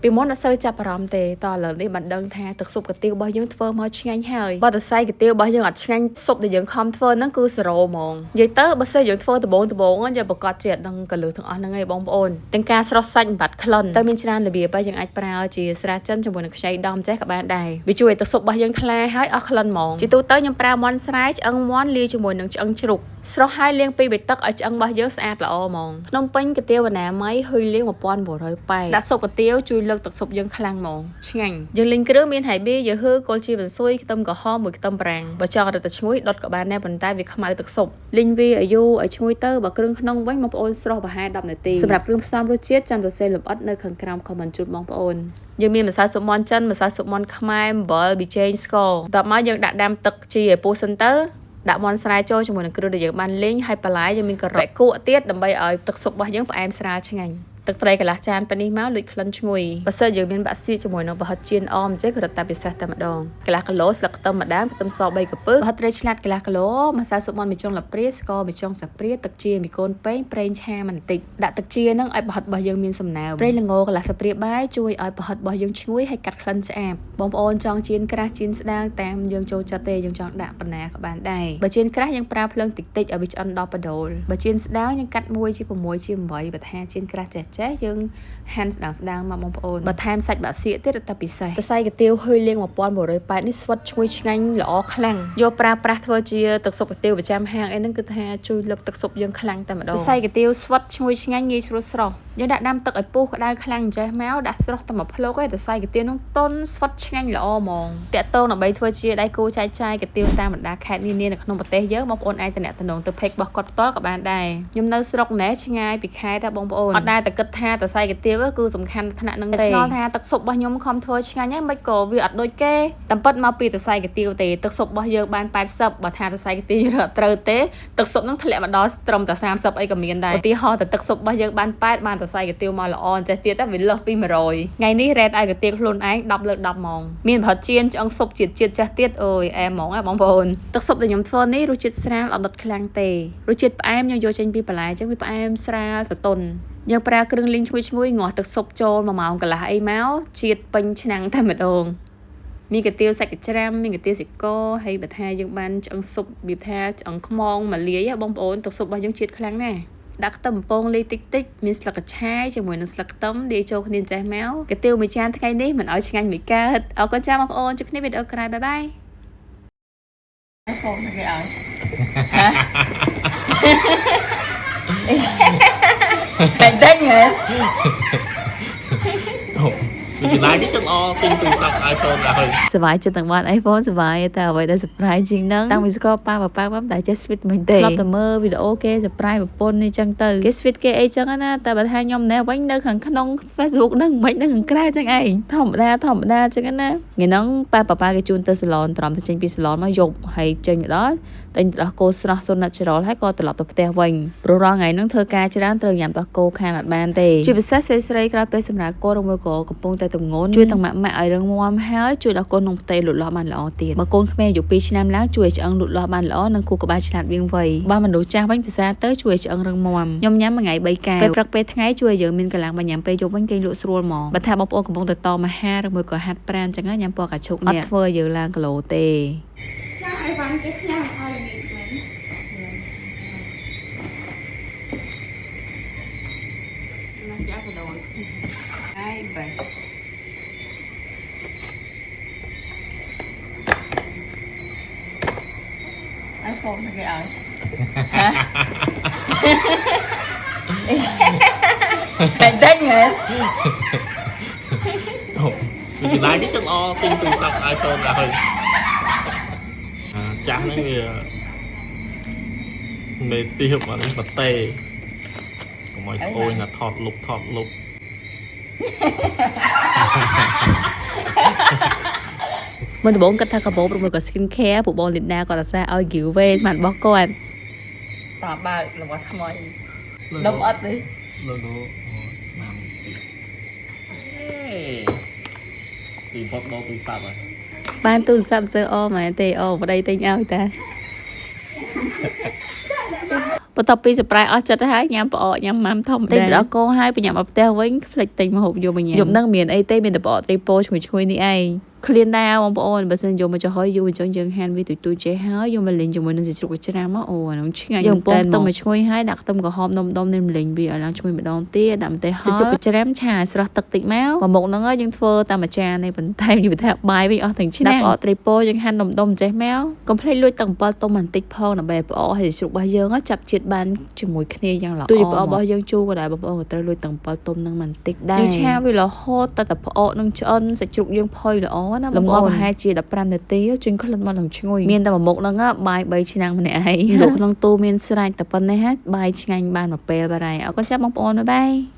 ពីមុនអត់សូវចាប់អារម្មណ៍ទេតឥឡូវនេះបានដឹងថាទឹកស៊ុបកាទៀវរបស់យើងធ្វើមកឆ្ងាញ់ហើយបើតសៃកាទៀវរបស់យើងអត់ឆ្ងាញ់ស៊ុបដែលយើងខំធ្វើហ្នឹងគឺ0ហ្មងនិយាយទៅបើសិនយើងធ្វើដំបងដំបងយើងប្រកាសជាអត់ដឹងកលឹះទាំងអស់ហ្នឹងឯងបងប្អូនទាំងការស្រស់សាច់បំបត្តិក្លិនទៅមានច្រើនរបៀបហើយយើងអាចប្រើជាស្រាចិនជាមួយនឹងខ្ចីដំចេះក៏បានដែរវាជួយឲ្យទឹកស៊ុបរបស់យើងថ្លាហើយអស់ក្លិនហ្មងជាទូទៅខ្ញុំប្រើមាន់ស្រែឆ្អឹងមាន់លាយជាមួយនឹងឆ្អឹងជ្រូកស្រស់ហើយលាងពីបេទឹកឲ្យឆ្អឹងរបស់យើងស្អាតល្អហ្មងភ្នំពេញកាទៀវអនាម័យហ៊ុយលាង1980ដាក់ស៊ុបកាទៀវជួយលើកទឹកស៊ុបយើងខ្លាំងហ្មងឆ្ងាញ់យើងលីងគ្រឿងមានហៃប៊ីយឺហឺគល់ជីបន្សុយខ្ទឹមក្រហមមួយខ្ទឹមបារាំងបើចង់រត់តែឈ្ងុយដុតក៏បានដែរប៉ុន្តែវាខ្មៅទឹកស៊ុបលីងវាឲ្យយូរឲ្យឈ្ងុយទៅបើគ្រឿងក្នុងវិញបងប្អូនស្រស់ប្រហែល10នាទីសម្រាប់គ្រឿងផ្សំរសជាតិចាំសរសេរលម្អិតនៅខាងក្រោម comment ជូនបងប្អូនយើងមានម្សៅស៊ុបមាន់ចិនម្សៅស៊ុបមាន់ខ្មែរអំបិលប៊ីចេងស្ករបន្ទាប់មកយើងដាក់ដាំទឹកជីឲ្យពុះសិនទៅដាក់មាន់ស្រែចូលជាមួយនឹងគ្រឿងដែលយើងបានលីងហើយបន្លែយើងមានការ៉ុតគក់ទៀតដើម្បីឲ្យទឹកស៊ុបរបស់យើងផ្អែមស្រាលឆ្ងាញ់ទឹកត្រីកន្លះចានប៉ុណ្នេះមកលួចក្លិនឈ្ងុយបើសិនយើងមានបាក់ស៊ីជាមួយនឹងប្រហិតចៀនអមចេះក៏រត់តែពិសេសតែម្ដងកន្លះគីឡូស្លឹកខ្ទឹមម្ដងខ្ទឹមស3កពើប្រហិតត្រីឆ្លាតកន្លះគីឡូម្សៅស៊ុបមាន់មួយចុងលាព្រាស្ករមួយចុងសាព្រាទឹកជាមួយកូនពែងប្រេងឆាបន្តិចដាក់ទឹកជានឹងឲ្យប្រហិតរបស់យើងមានសំណើមប្រេងល្ងកន្លះសាព្រាបាយជួយឲ្យប្រហិតរបស់យើងឈ្ងុយហើយកាត់ក្លិនឆ្អាបបងប្អូនចង់ចៀនក្រាស់ចៀនស្ដើងតាមយើងចូលចិត្តទេយើងចង់ដាក់ប៉ុណ្ណាក៏បានដែរបើចៀនក្រាស់យើងប្រើភ្លើងតិចតិចឲ្យវាឆ្អិនដល់បដូលបើចៀនស្ដើងយើងកាត់1ជា6ជា8បើថាចៀនក្រាស់ចេះចេះយើងហាន់ស្ដើងស្ដើងមកបងប្អូនបើថែមសាច់បាក់សៀកទៀតរត់តែពិសេសសរសៃកាទៀវហ៊ុយលាង1180នេះស្វិតឈ្ងុយឆ្ងាញ់ល្អខ្លាំងយកប្រើប្រាស់ធ្វើជាទឹកស៊ុបកាទៀវប្រចាំហាងអីហ្នឹងគឺថាជួយលើកទឹកស៊ុបយើងខ្លាំងតែម្ដងសរសៃកាទៀវស្វិតឈ្ងុយឆ្ងាញ់ងាយស្រួលស្រស់យើងដាក់ដាំទឹកឲ្យពុះក្តៅខ្លាំងចេះមកដាក់ស្រស់តែមួយភ្លុកឯងសរសៃកាទៀវនោះទន់ស្វិតឆ្ងាញ់ល្អហ្មងតាក់ទងដើម្បីធ្វើជាដៃគូចែកចាយកាទៀវតាមបណ្ដាខេត្តនានានៅក្នុងប្រទេសយើងបងប្អូនអាចទំនាក់ទំនងទៅ page របស់គាត់ផ្ទាល់ក៏បានដែរខ្ញុំនៅស្រុកណែឆ្ងាយពីខេត្តដែរបងប្អូនអត់ដែរតែគិតថាសរសៃកាទៀវគឺសំខាន់ថ្នាក់នឹងទេឆ្ងល់ថាទឹកស៊ុបរបស់ខ្ញុំខំធ្វើឆ្ងាញ់ហើយមិនក៏វាអត់ដូចគេតាមពិតមកពីសរសៃកាទៀវទេទឹកស៊ុបរបស់យើងបាន80បើថាសរសៃកាទៀវយើងអត់ត្រូវទេទឹកស៊ុបនឹងធ្លាក់មកដល់ត្រឹមតែ30អីក៏មានដែរឧទាហរណ៍តែទឹកស៊ុបរបស់យើងបាន8បានសរសៃកាទៀវមកល្អអញ្ចេះទៀតតែវាលើសពី100ថ្ងៃនេះ rate ឲ្យកាទៀវខ្លួនឯង10លើ10ហ្មងមានប្រហិតចៀនឆ្អឹងស៊ុបជាតិជាតិចាស់ទៀតអូយអែមហ្មងហ៎បងប្អូនទឹកស៊ុបដែលខ្ញុំធ្វើនេះរសជាតិស្រាលអត់ដុតខ្លាំងទេរសជាតិផ្អែមយើងយកចេញពីបន្លែអញ្ចឹងវាផ្អែមស្រាលសតុនយើងប្រើគ្រឿងលីងឈ្ងុយឈ្ងុយងាស់ទឹកស៊ុបចូល1ម៉ោងកន្លះអីមកជាតិពេញឆ្នាំងតែម្ដងមានកាទៀវសាច់កច្រាំមានកាទៀវសាច់កហើយបើថាយើងបានឆ្អឹងស៊ុបរបៀបថាឆ្អឹងខ្មងមកលាយបងប្អូនទឹកស៊ុបរបស់យើងជាតិខ្លាំងណាស់ដាក់ខ្ទឹមបំពងលាយតិចតិចមានស្លឹកកញ្ឆាយជាមួយនឹងស្លឹកខ្ទឹមលាយចូលគ្នាចេះមកកាទៀវមួយចានថ្ងៃនេះមិនឲ្យឆ្ងាញ់មិនកើតអរគុណចាបងប្អូនជួបគ្នាវីដេអូក្រោយ bye bye ហ្វូនគេឲ្យតែដេញហ៎ ពីកន្លែងនេះចឹងអទិញទូរស័ព្ទ iPhone ឲ្យ សប្បាយចិត្តទាំងបាន iPhone សប្បាយតែអ្វីដែល surprise ជាងហ្នឹងតាំងពីស្គាល់ប៉ាប៉ាប៉ាតែចេះ sweet មិនទេធ្លាប់តែមើលវីដេអូគេ surprise ប្រពន្ធនេះចឹងទៅគេ sweet គេអីចឹងណាតែបើថាខ្ញុំណែវិញនៅខាងក្នុង Facebook ហ្នឹងមិននៅខាងក្រៅចឹងឯងធម្មតាធម្មតាចឹងណាថ្ងៃហ្នឹងប៉ាប៉ាប៉ាគេជូនទៅសាឡនត្រឹមតែចេញពីសាឡនមកយប់ហើយចេញមកដល់ទិញទឹកដោះគោស្រស់សុន natural ហើយក៏ត្រឡប់ទៅផ្ទះវិញព្រោះរាល់ថ្ងៃហ្នឹងធ្វើការច្រើនត្រូវញ៉ាំដោះគោខានអត់បានទេជាពិសេសស្រីស្រីក្រោយពេលសម្រាលកូនឬមួយក៏កំពុងតែទម្ងន់ជួយទាំងម៉ាក់ម៉ាក់ឲ្យរឹងមាំហើយជួយដល់កូនក្នុងផ្ទៃលូតលាស់បានល្អទៀតបើកូនក្មេងអាយុ2ឆ្នាំឡើងជួយឲ្យឆ្អឹងលូតលាស់បានល្អនិងខួរក្បាលឆ្លាតវាងវៃបើមនុស្សចាស់វិញពិសាទៅជួយឲ្យឆ្អឹងរឹងមាំខ្ញុំញ៉ាំមួយថ្ងៃ3កែវពេលព្រឹកពេលថ្ងៃជួយឲ្យយើងមានកម្លាំងបើញ៉ាំពេលយប់វិញគេងលក់ស្រួលហ្មងបើថាបងប្អូនកំពុងតែតមអាហារឬមួយក៏ហាត់ប្រាណចឹងញ៉ាំពណ៌កាឈុកនេះអត់ធ្វើឲ្យយើងឡើងគីឡូទេ ចាអីវ៉ាន់គេផ្ញើឲ្យល្ងាចមែនណាចាបដូរហើយបែអ iPhone គេឲ្យហ៎តែដេញហ៎ ពីកន្លែងនេះចឹងអទិញទូរស័ព្ទ iPhone ឲ្យចាស់ហ្នឹងវាមេទៀបអានេះបតេកុំឲ្យស្អូយណាថតលុបថតលុប មុនដំបូងគិតថាកាបូបឬមួយក៏ skin care ពួកបងលីនដាគាត់អាសាឲ្យ giveaway ស្មានរបស់គាត់ តបើករបស់ថ្មីដុំអត់ទេ logo ស្នាមទៀតពីផុតដល់ទូរស័ព្ទហើយ បានទូរស័ព្ទសើអមែនទេអូប្តីទិញឲ្យតា បន្ទាប់ពី surprise អស់ចិត្តហើយញ៉ាំផ្អកញ៉ាំម៉ាំធម្មតាទិញទៅដល់កោហើយបញ្ញាប់មកផ្ទះវិញផ្លេចទិញមកហូបយកមកញ៉ាំយប់ហ្នឹងមានអីទេមានតែផ្អកត្រីពោឈ្ងុយឈ្ងុយនេះឯងឃ្លានដែរបងប្អូនបើសិនយកមកចំហុយយូរអញ្ចឹងយើងហាន់វាទូចៗចេះហើយយកមកលីងជាមួយនឹងសាច់ជ្រូកច្រាមមកអូអានោះឆ្ងាញ់យើងពងខ្ទឹមឲ្យឈ្ងុយហើយដាក់ខ្ទឹមក្រហមដុំដុំនេះលីងវាឲ្យឡើងឈ្ងុយម្ដងទៀតដាក់ម្ទេសសាច់ជ្រូកច្រាមឆាស្រស់ទឹកតិចមកមួយមុខហ្នឹងយើងធ្វើតាមមួយចាននេះប៉ុន្តែនិយាយថាបាយវិញអស់ទាំងឆ្នាំដាក់ផ្អកត្រីពោយើងហាន់ដុំដុំចេះមកកុំភ្លេចលួចទឹកអំពិលទុំបន្តិចផងដើម្បីឲ្យផ្អកហើយសាច់ជ្រូករបស់យើងចាប់ជាតិបានជាមួយគ្នាយ៉ាងល្អទោះជាផ្អករបស់យើងជូរក៏ដោយបងប្អូនក៏ត្រូវលួចទឹកអំពិលទុំនឹងបន្តិចដែរយើងឆាវារហូតតែតែផ្អកនឹងឆ្អិនសាច់ជ្រូកយើងផុយល្អណាបងប្អូនប្រហែលជា15នាទីចេញក្លិនមកនឹងឈ្ងុយមានតែមួយមុខហ្នឹងបាយ3ឆ្នាំម្នាក់ឯងលក់ក្នុងទូមានស្រេចតែប៉ុណ្ណេះបាយឆ្ងាញ់បានមួយពេលបាត់ហើយអរគុណចាបងប្អូន bye bye.